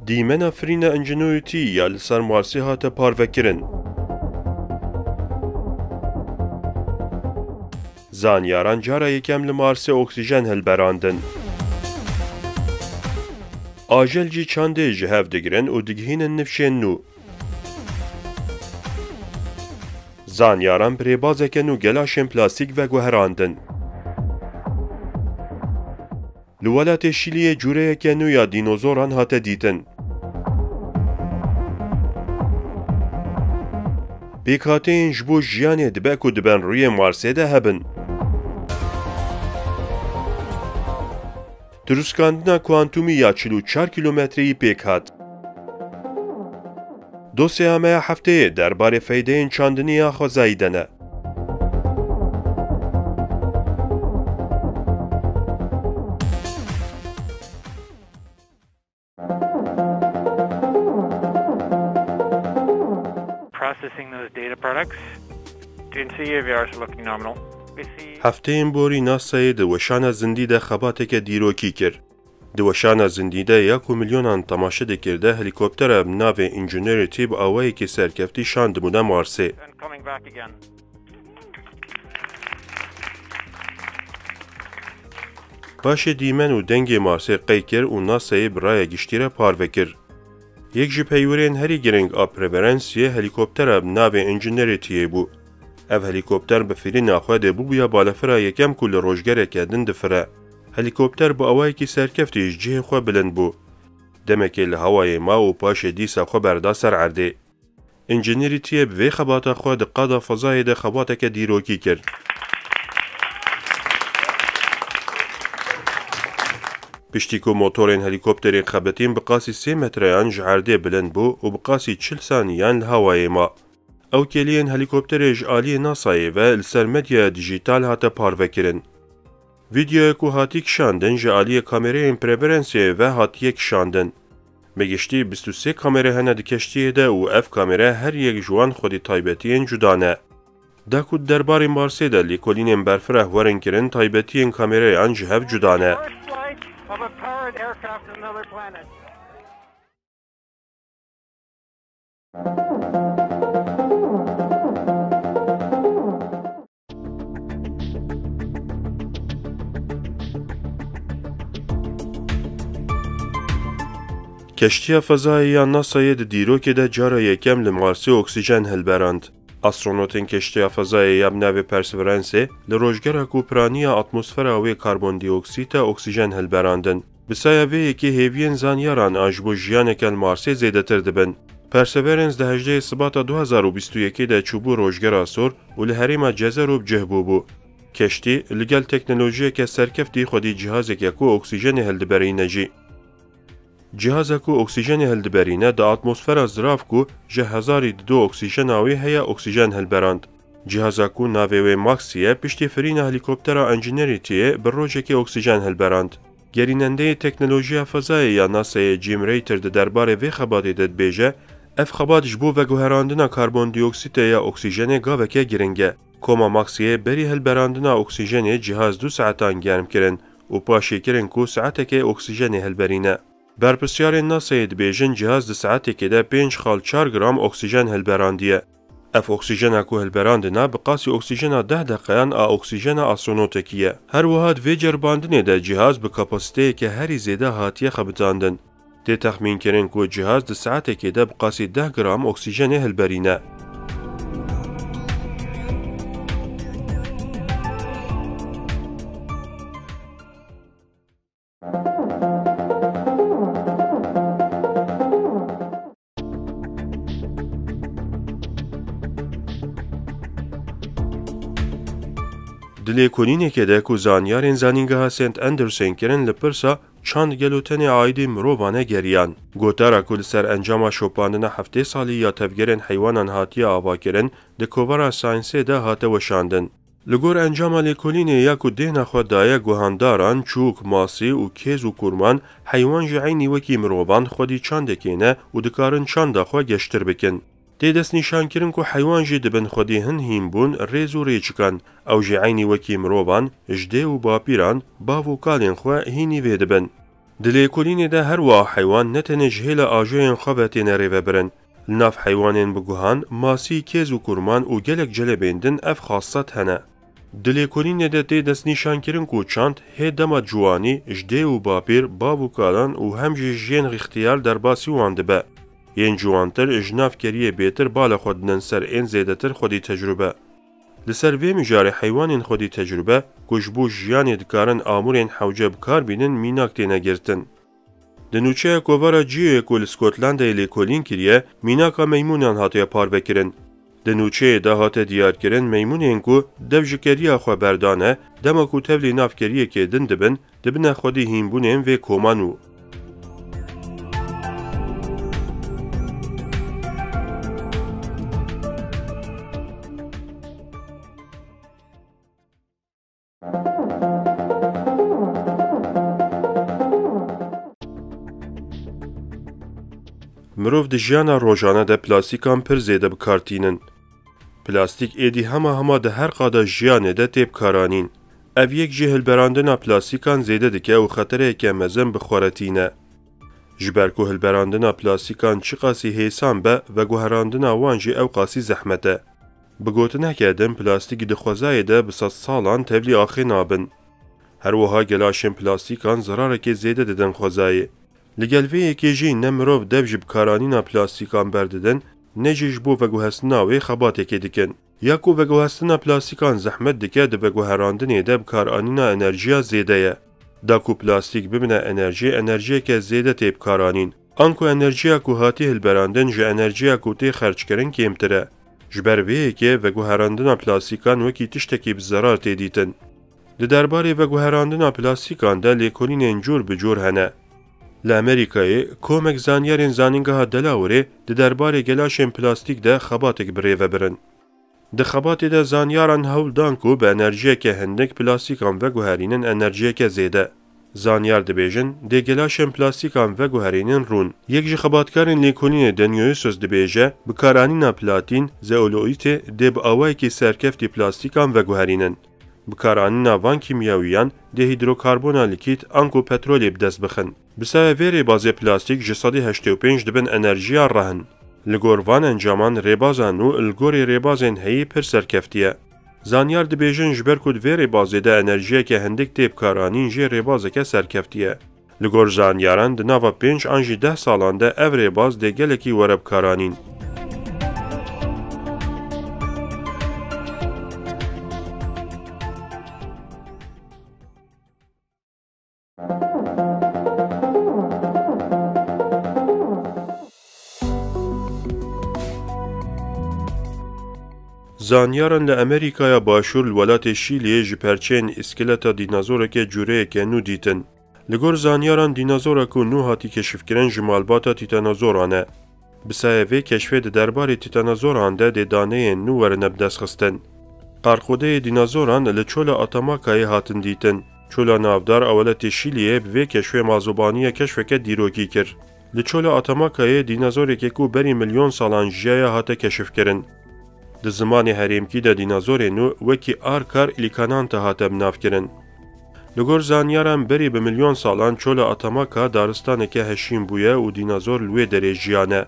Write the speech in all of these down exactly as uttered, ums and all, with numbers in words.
Dîmena firîna Ingenuity ya li ser Marsê hate parvekirin. Zanyaran cara yekem li Marsê oksîjen hilberandin. Ajel jî çandê ji hev digirin û digihînin nifşên nû. Zanyaran bi rêbazeke nû gelaşên plastîk veguherandin. Li welatê Şîliyê cûreyeke nû ya dînozoran hate dîtin. Pêkhateyên ji bo jiyanê dibe ku di bin rûyê Marsê de hebin. Dirûskandina kuantumî ya çil û çar kîlometreyî pêk hat. Dosyeya me ya hefteyê derbarê feydeyên çandinî ya xwezayî de ne. Processing those data products. G N C A V Rs are looking nominal. We see Hefteyên borî NASAyê di weşana zindî de xebateke dîrokî kir. Di weşana zindî de ya ku milyonan temaşe dikir de helîkoptera bi navê Ingenuity bi awayekî serkeftî şandibûne Marsê. And coming back again. Paşê dîmen û dengê Marsê qey kir û NASAyê bi raya giştî re parve kir. Yek ji peywirên herî girîng a Perseverance yê helîkoptera bi navê Ingenuityê bû. Ev helîkopter bi firîna xwe de bûbûya balefira yekem ku li rojgereke din difire. Helîkopter bi awayekî serkeftî ji cihê xwe bilind bû. Demekê li hewayê ma û paşê dîsa xwe berda ser erdê. Ingenuityê bi vê xebata xwe di qada fezayê de xebateke dîrokî kir. Piştî ku motorên helîkopterê xebitîn bi qasî sê metreyan ji erdê bilind bû û bi qasî çil saniyan li hewayê ma. Ew kêliyên helîkopterê ji aliyê NASAyê ve li ser medyaya dijîtal hate parvekirin. Vîdeoyê ku hatî kişandin ji aliyê kamereyên Perseveranceê ve hatiye kişandin. Bi giştî bîst û sê kamere hene di keştiyê de û ev kamere her yek ji wan xwedî taybetiyên cuda ne. Da ku di derbarê Marsê de lêkolînên berfireh werin kirin, taybetiyên kamereyan ji hev cuda ne. First flight of a powered aircraft to another planet. Keştiya fezayê ya NASAyê di dîrokê de cara yekem li Marsê oksîjen hilberand. Astronotên keştiya fezayê ya bi navê Perseveranceê li rojgera ku piraniya atmosfera wê karbondioksît e oksîjen hilberandin. Bi saya vê yekê hêviyên zanyaran a ji bo jiyaneke li Marsê zêdetir dibin. Perseverance di hejdehê Sibata du hezar û bîst û yekê de çûbû rojgera sor û li herêma Cezero bi cih bûbû. Keştî, li gel teknolojiyeke serkeftî xwedî cihazeke ku oksîjenê hildiberîne jî. Cihaza ku oksîjenê hildiberîne di atmosfera zirav ku ji hezarî dido oksîjena wê heye oksîjen hilberand. Cihaza ku navê wê Maxi ye, piştî firîna helîkoptera Ingenuityê bi rojekê oksîjen hilberand. Gerînendeyê teknolojiya fezayê ya NASAyê Jim Rater di derbarê vê xebatê de dibêje, ev xebat ji bo veguherandina karbondioksîtê ya oksîjenê gaveke giring e. Koma Maxiyê berî hilberandina oksîjenê cihaz du saetan germ kirin û paşê kirin ku saetekê oksîjenê hilberîne. Berpirsyarên NASAyê dibêjin cihaz di saetekê de pênc xal çar gram oksîjen hilberandiye. Ev oksîjena ku hilberandina bi qasî oksîjena deh deqeyan a oksîjena astronotekî ye. Her wiha di vê ceribandinê de cihaz bi kapasiteyeke herî zêde hatiye xebitandin. Tê texmînkirin ku cihaz di saetekê de bi qasî deh gram oksîjenê hilberîne. Di lêkolînekê de ku zanyarên Zanîngeha Saint Andersên kirin li pirsa çand gelo tenê aîdî mirovan e geriyan. Gotara ku li ser encama şopandina heftê salî ya tevgerên heywanan hatiye avakirin, di kovara Scienceê de hate weşandin. Li gor encama lêkolînê ya ku dêhna xwe daye guhandaran, çûk, masî û kêz û kurman, heywan jî eynî wekî mirovan xwedî çandekê ne û dikarin çanda xwe geştir bikin. Tê destnîşankirin ku heywan jî dibin xwedî hin hîn bûn, rêz û rêçikan. Ew jî eynî wekî mirovan, ji dê û bapîran, bav û kalên xwe hînî vê dibin. Di lêkolînê de her wiha heywan ne tenê ji hêla ajoyên xwe ve têne rêvebirin. Li nav heywanên bi guhan, masî, kêz û kurman û gelek celebên din ev xaslet hene. Di lêkolînê de tê destnîşankirin ku çand hê dema ciwanî ji dê û bapîr, bav û kalan û hem jî ji yên îxtiyar derbasî wan dibe. Yên ciwantir ji nav keriyê bêtir bala xwe didin ser ên zêdetir xwedî tecrûbe. Li ser vê mijarê heywanên xwedî tecrûbe ku ji bo jiyanê dikarin amûrên hewce bi kar bînin mînak têne girtin. Di nûçeya kovara Ciyê ku li Skotlandayê lêkolîn kiriye, mînaka meymûnan hatiye parvekirin. Di nûçeyê de hate diyarkirin meymûnên ku dev ji keriya xwe berdane, dema ku tevlî nav keriyekê din dibin, dibine xwedî hînbûnên vê koman û. Mirov di jiyana rojane de plastîkan pir zêde bi kar tînin. Plastîk êdî hema hema di her qada jiyanê de tê bikaranîn. Ev yek jî hilberandina plastîkan zêde dike û xetereyeke mezin bi xwe re tîne. Ji ber ku hilberandina plastîkan çiqasî hêsan be, veguherandina wan jî ewqasî zehmet e. Bi gotineke din, plastîk di xwezayê de bi sedsalan tevlî axê nabin. Her wiha gelaşên plastîkan zirarekê zêde didin xwezayê. Li gel vê yekê jî ne mirov dev ji bikaranîna plastîkan berdidin, ne jî ji bo veguhestina wê xebatekê dikin. Ya ku veguhestina plastîkan zehmet dike, di veguherandinê de bikaranîna enerjiya zêde ye. Da ku plastîk bibine enerjî, enerjiyeke zêde tê bikaranîn. Anku enerjiya ku hatî hilberandin ji enerjiya ku tê xerckirin kêmtir e. Ji ber vê yekê veguherandina plastîkan wekî tiştekî bi zerar tê dîtin. Di derbarê veguherandina plastîkan de lêkolînên cûr bi cûr hene. Li Amerîkayê komek zanyarên Zanîngeha Delawareê di derbarê gelaşên plastîk de xebatek bi rê ve birin. Di xebatê de zanyaran hewl dan ku bi enerjiyeke hindik plastîkan veguherînin enerjiyeke zêde. Zanyar dibêjin, dê gelaşên plastîkan veguherînin rûn. Yek ji xebatkarên lêkolînê Daniel Yusuf dibêje, bikaranîna platîn, zeoloîtê dê bi awayekî serkeftî plastîkan veguherînin. Bikaranîna van kîmyewiyan dê hîdrokarbona likît anku petrolê bi dest bixin. Bi saya vê rêbazê plastîk ji sedî heştê û pênc dibin enerjiya rehin. Li gor van encaman rêbaza nû li gorî rêbazên heyî pir serkeftî ye. Zanyar dibêjin ji ber ku di vê rêbazê de enerjiyeke hindik tê bikaranîn jî rêbazeke serkeftî ye. Li gor zanyaran di nava pênc an jî deh salan de ev rêbaz dê gelekî were bikaranîn. Zanyaran li Amerîkaya Başûr li welatê Şîliyê ji perçeyên îskeleta dînozoreke cûreyeke nû dîtin. Li gor zanyaran dînozorek ku nû hatî keşifkirin ji malbata tîtanozoran e. Bi saya vê keşfê di derbarê tîtanozoran de dê daneyên nû werine bidestxistin. Qarqûdeyê dînozoran li Çola Atamakayê hatin dîtin. Çola navdar a welatê Şîliyê bi vê keşfê mazûbaniya keşfeke dîrokî kir. Li Çola Atamakayê dînozorekê ku berî milyon salan jiyaya hate keşifkirin. Di zimanê herêmkî de dînozorê nû wekî Arcar ilicananthe hate binavkirin. Li gor zanyaran berî bi milyon salan Çola Atamaka daristaneke heşîn bûye û dînozor li wê derê jiyane.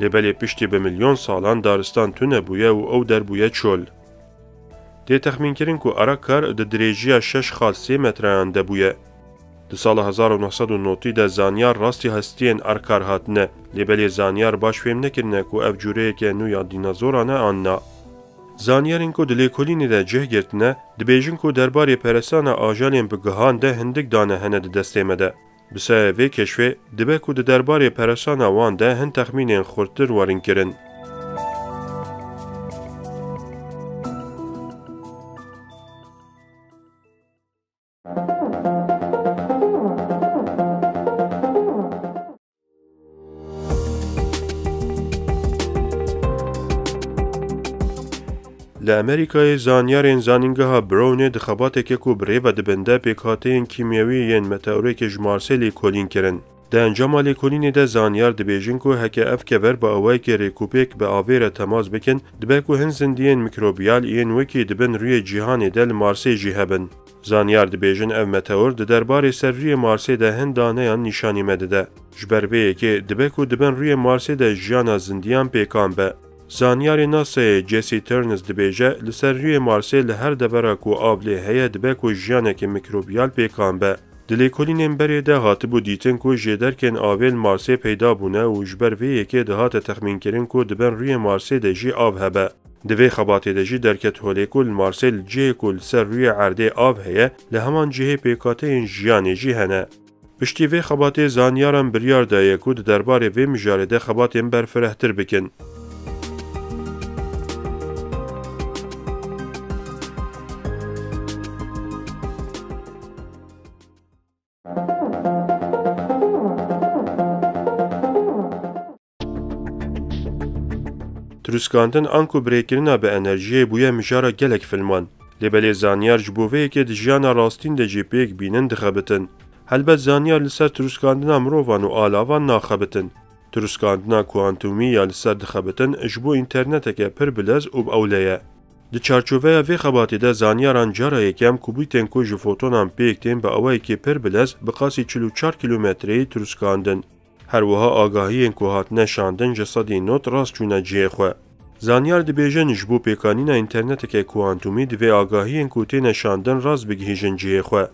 Lê belê piştî bi milyon salan daristan tune bûye û ew der bûye çol. Tê texmînkirin ku Arakar di dirêjiya şeş xal sê metreyan de bûye. Di sala hezar û neh sed û notî de zanyar rastî hestiyên Arkar hatine, lê belê zanyar baş fêm nekirine ku ev cûreyeke nû ya dînozoran e an na. Zanyarên ku di lêkolînê de cih girtine, dibêjin ku derbarê peresana ajalên bi gihan de hindik dane hene di destê me de. Bi saya vê keşfê, dibe ku di derbarê peresana wan de hin texmînên xurttir werin kirin. Li Amerîkayê zanyarên Zanîngeha Brownê di xebateke ku bi rê ve dibin de pêkhateyên kîmyewî yên meteorekê ji Marsê lêkolîn kirin. Di encama lêkolînê de zanyar dibêjin ku heke ev kever bi awayekî rêkûpêk bi avê re temas bikin, dibe ku hin zindiyên mîkrobiyal yên wekî dibin rûyê cîhanê de li Marsê jî hebin. Zanyar dibêjin ev meteor di derbarê ser rûyê Marsê de hin daneyan nîşanî me dide. Ji ber vê yekê dibe ku di bin rûyê Marsê de jiyana zindiyan pêkan be. Zanyarê NASA'yê Jesse Turnes dibêje, li ser rûyê Marsê li her devera ku av lê heye dibe ku jiyaneke mikrobiyal pêkan be. Di lêkolînên berê de hatibû dîtin ku jêderkên avê li Marsê peyda bûne û ji ber vê yekê dihate texmînkirin ku di bin rûyê Marsê de jî av hebe. Di vê xebatê de jî derket holê ku li Marsê li cihê ku li ser rûyê erdê av heye, li heman cihê pêkhateyên jiyanê jî hene. Piştî vê xebatê zanyaran biryar daye ku di derbarê vê mijarê de xebatên berfirehtir bikin. Truskandin anku birêkirina bi enerjiyê bûye mijara gelek filman. Lê belê zanyar ji bo vê yekê di jiyana rastîn de jî pêk bînin dixebitin. Helbet zanyar li ser truskandina mirovan û alavan naxebitin. Truskandina kuantumî ya li ser dixebitin ji bo înterneteke pir bilez û bi ewle ye. Di çarçoveya vê xebatê de zanyaran cara yekem kubîtên ku ji fotonan pêk tên bi awayekî pir bilez bi qasî çil û çar kîlometreyî truskandin. Her wiha agahiyên ku hatine şandin ji sedî nod rast çûne cihê xwe. Zanyar dibêjin ji bo pêkanîna înterneteke kuantumî divê agahiyên ku têne şandin rast bigihîjin cihê xwe.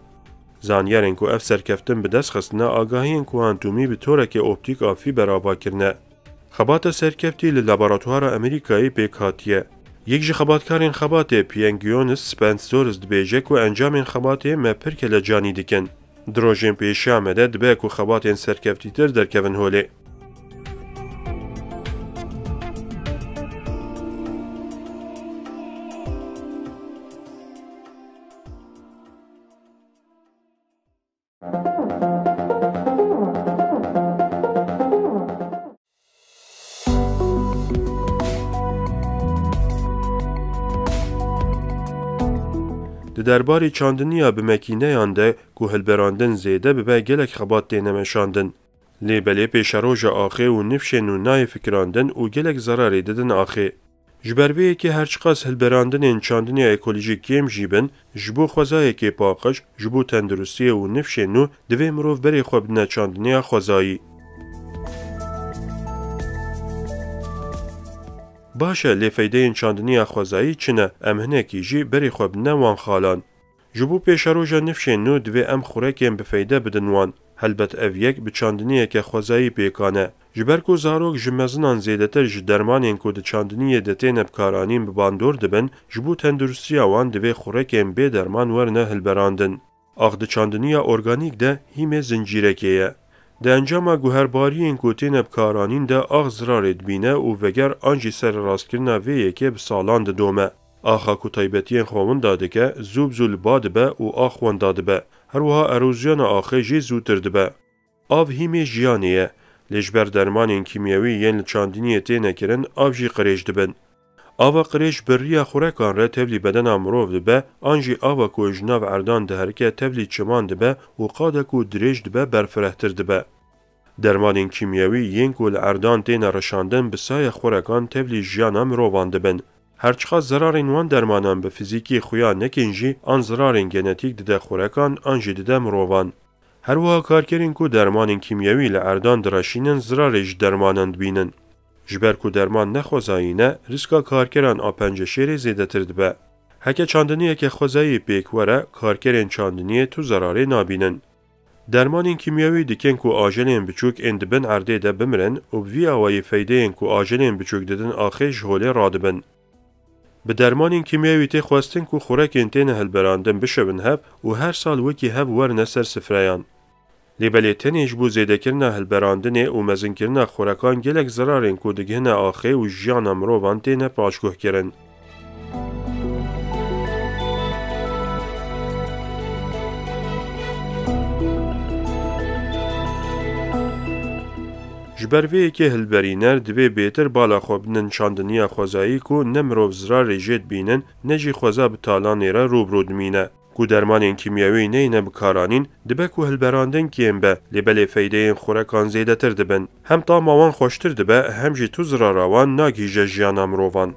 Zanyarên ku ev serkeftin bi dest xistine agahiyên kuantumî bi torekê optîk a fîber ava kirine. Xebata serkeftî li laboratuwara Amerîkayê pêk hatiye. Yek ji xebatkarên xebatê Pieng Yonis Spence Zores dibêje ku encamên xebatê me pir kelecanî dikin. Di rojên pêşiya me de dibe ku xebatên serkeftîtir derkevin holê. Di derbarê çandiniya bi mekîneyan de ku hilberandin zêde bibe gelek xebat têne meşandin. Lê belê pêşeroja axê û nifşên nû nayê fikirandin û gelek zerarê didin axê. Ji ber vê yekê her çiqas hilberandinên çandiniya ekolojîk kêm jî bin, ji bo xwezayekê paqij, ji bo tenduristiyê û nifşên nû divê mirov berê xwe bidine çandiniya xwezayî. Baş e, lê feydeyên çandiniya xwezayî çi ne? Em hinekî jî berê xwe bidine wan xalan. Ji bo pêşeroja nifşên nû divê em xurekên bi feyde bidin wan. Helbet ev yek bi çandiniyeke xwezayî pêkan e. Ji ber ku zarok ji mezinan zêdetir ji dermanên ku di çandiniyê de têne bikaranîn bi bandor dibin, ji bo tenduristiya wan divê xurekên bê derman werine hilberandin. Ax di çandiniya organîk de hîmê zincîrekê ye. Di encama guherbariyên ku têne bikaranîn de ax zirarê dibîne û veger an jî sererastkirina vê yekê bi salan didome. Axa ku taybetiyên xwe winda dike, zû bi zû li ba dibe û ax wenda dibe. Her wiha erozyona axê jî zûtir dibe. Av hîmê jiyanê ye, lê ji ber dermanên kîmyewî yên li çandiniyê têne kirin, av jî qirêj dibin. Ava qirêj bi riya xurekan re tevlî bedena mirov dibe, an jî ava ku ji nav erdan diherike tevlî çiman dibe û qada ku dirêj dibe berfirehtir dibe. Dermanên kîmyewî yên ku li erdan têne reşandin bi saya xurekan tevlî jiyana mirovan dibin. Her çiqas zerarên wan dermanan bi fizîkî xuya nekin jî, an zerarên genetîk dide xurekan an jî dide mirovan. Her wiha karkerên ku dermanên kîmyewî li erdan direşînin zirarê ji dermanan dibînin. Ji ber ku derman ne xwezayî ne, rîska karkeran a penceşêrê zêdetir dibe. Heke çandiniyeke xwezayî pêk were, karkerên çandiniyê tu zerarê nabînin. Dermanên kîmyewî dikin ku ajelên biçûk ên di bin erdê de bimirin û bi vî awayî feydeyên ku ajelên biçûk didin axê ji holê radibin. Bi dermanên kîmyewî tê xwestin ku xurekên têne hilberandin bişibin hev û her sal wekî hev werine ser sifreyan. Lê belê tenê ji bo zêdekirina hilberandinê û mezinkirina xurekan gelek zerarên ku digihine axê û jiyana mirovan têne paşguhkirin. Ji ber vê yekê hilberîner divê bêtir bala xwe bidin çandiniya xwezayî ku ne mirov zirarê jê dibînin, ne jî xweza bi talanê re rû bi rû dimîne. Ku dermanên kîmyewî neyne bikaranîn, dibe ku hilberandin kêm be, lê belê feydeyên xurekan zêdetir dibin. Hem tama wan xweştir dibe, hem jî tu zirara wan nagihîje jiyana mirovan.